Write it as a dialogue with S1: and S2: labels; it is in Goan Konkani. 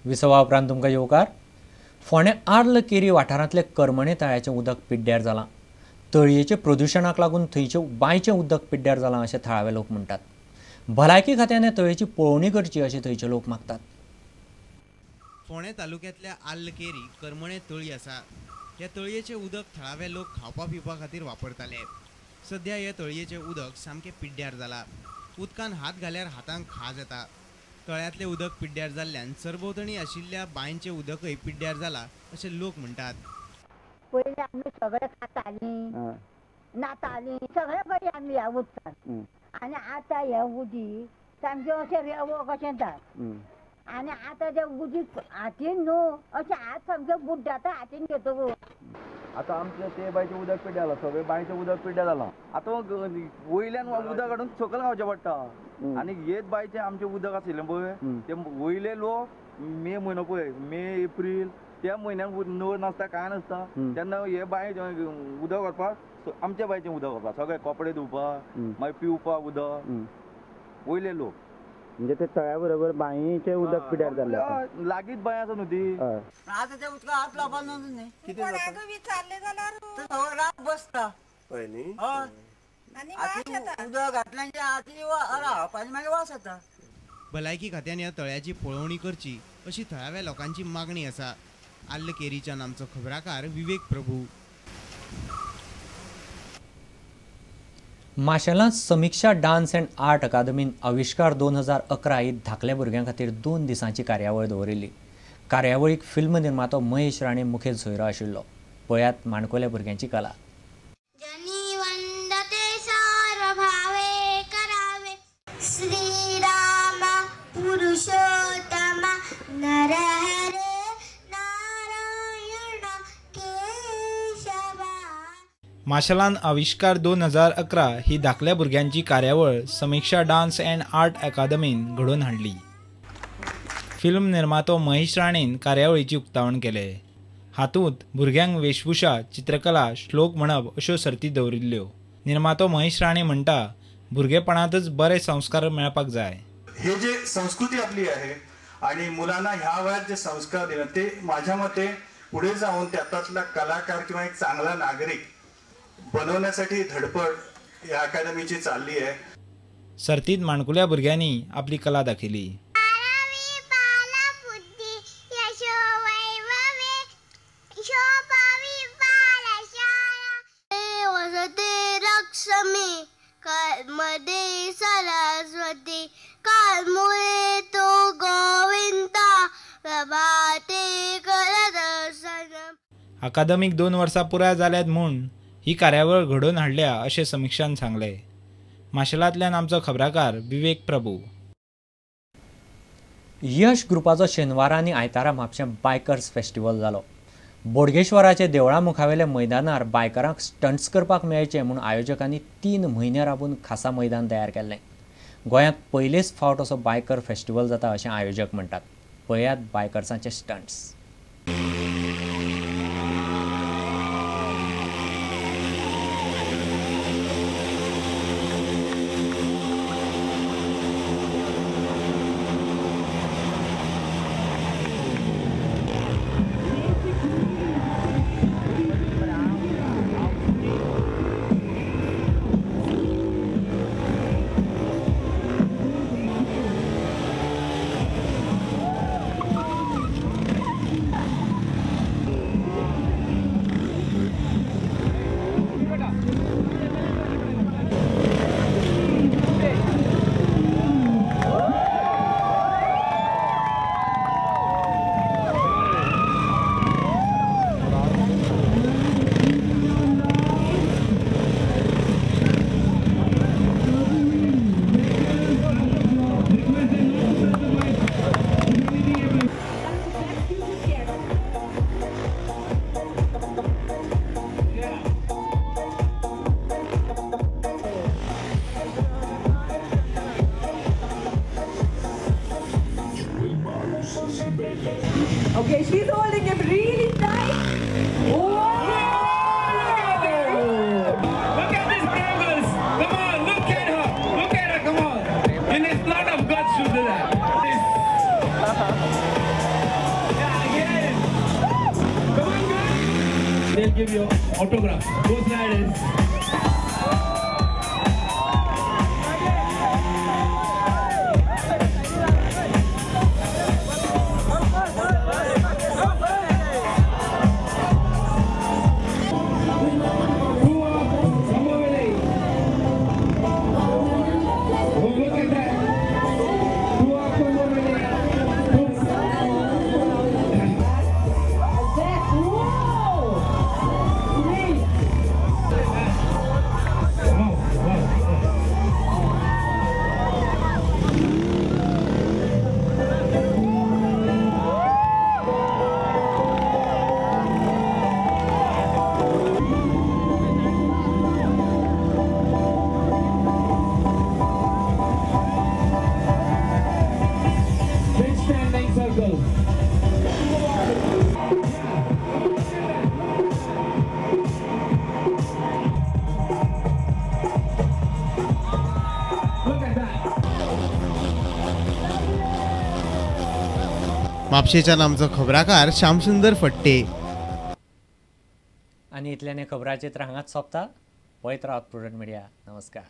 S1: विसवा उपरांत तुमकां येवकार. फोंडें आर्ल केरी वाठारांतले करमणे तळ्याचें उदक पिड्ड्यार जालां. तळयेचे प्रदुशणाक लागून थंयचें बांयचें उदक पिड्ड्यार जालां अशें थळावे लोक म्हणटात. भलायकी खात्यान तळयेची पळोवणी करची अशें थंयचे लोक मागतात.
S2: फोंडें तालुक्यांतल्या आर्ल केरी करमणे तळी आसा. ह्या तळयेचें उदक थळावे लोक खावपा पिवपा खातीर वापरताले. सध्या ह्या तळयेचें उदक सामकें पिड्ड्यार जालां. उदकान हात घाल्यार हातांक खाज येता. तळ्यांतलें उदक पिड्ड्यार जाल्ल्यान सरभोंवतणी आशिल्ल्या बांयचें उदकय पिड्ड्यार जालां अशें लोक म्हणटात.
S3: पयलीं आमी सगळे खातालीं, न्हातालीं, सगळे कडेन आमी ह्या उदकान. आनी आतां हें उदीक सामकें अशें रेंवो कशें जाता. आनी आतां तें उदीक हातीन न्हू अशें हात सामकें बुड्डाता हातीन घेतकूच.
S4: आतां आमचें ते बांयचें उदक पिड्ड्यार जालां, सगळें बांयचें उदक पिड्ड्यार जालां. आतां वयल्यान उदक हाडून सकयल खावचें पडटा. आनी हेच बांयचें आमचें उदक आशिल्लें पळय, ते वयले लोक मे म्हयनो पळय, मे एप्रील त्या म्हयन्यान नळ नासता, कांय नासता, तेन्ना हे बांय उदक व्हरपाक आमच्या बांयचें उदक व्हरपाक, सगळे कपडे धुवपाक, मागीर पिवपाक उदक वयले लोक.
S5: म्हणजे ते तळ्या बरोबर बांयचें उदक पिड्ड्यार जाल्लें.
S4: लागींच बांय आसा न्हू ती.
S3: आतां तें उदक हात लावपाक न्ही,
S6: कोणाकूय विचारलें जाल्यार
S3: रात बसता.
S7: हय न्ही,
S3: हय, उदक घातलें की हाती रावपाची मागीर वास येता.
S2: भलायकी खात्यान ह्या तळ्याची पळोवणी करची अशी थळाव्या लोकांची मागणी आसा. आर्ल केरीच्यान आमचो खबराकार विवेक प्रभू.
S1: माशेलांत समिक्षा डान्स अँड आर्ट अकादमीन आविश्कार 2011 ही धाकल्या भुरग्यां खातीर 2 दिसांची कार्यावळ दवरिल्ली. कार्यावळीक फिल्म निर्मातो महेश राणे मुखेल सोयरो आशिल्लो. पळयात माणकुल्या भुरग्यांची कला.
S8: माशेलान आविश्कार 2011 ही धाकल्या भुरग्यांची कार्यावळ समिक्षा डान्स अँड आर्ट अकादमीन घडोवन हाडली. फिल्म निर्मातो महेश राणेन कार्यावळीची उक्तावण केलें. हातूंत भुरग्यांक वेशभूषा, चित्रकला, श्लोक म्हणप अश्यो सर्ती दवरिल्ल्यो. निर्मातो महेश राणे म्हणटा, भुरगेपणांतच बरे संस्कार मेळपाक जाय.
S9: हे जे संस्कृती आपली आहे आणि मुलांना ह्या वयात जे संस्कार देणं ते माझ्या मते पुढे जाऊन त्यातला कलाकार किंवा एक चांगला नागरिक बनवण्यासाठी धडपड या अकादमीची चालली आहे.
S8: सर्तीत माणकुल्या भुरग्यांनी आपली कला दाखयली. अकादमीक 2 वर्सां पुराय जाल्यात म्हूण ही कार्यावळ घडोवन हाडल्या अशें समिक्षान सांगलें. माशेलांतल्यान आमचो खबराकार विवेक प्रभू.
S1: यश ग्रुपाचो शेनवारा आनी आयतारा म्हापशें बायकर्स फेस्टिवल जालो. बोडगेश्वराचे देवळा मुखावेल्या मैदानार बायकरांक स्टंट्स करपाक मेळचे म्हूण आयोजकांनी 3 म्हयने राबून खासा मैदान तयार केल्लें. गोंयांत पयलेच फावट असो बायकर फेस्टिवल जाता अशें आयोजक म्हणटात. पळयात बायकर्सांचे stunts.
S6: Okay, she's holding him really tight. Whoa!
S10: Look at these brothers. Come on, look at her. Look at her, come on. And it's lot of guts to do that. They'll give you autograph. Go sliders.
S2: म्हापशेच्यान आमचो खबराकार श्यामसुंदर फट्टे.
S1: आनी इतल्यान खबराचित्र हांगाच सोंपता. पळयत रावात प्रुडंट मिडिया. नमस्कार.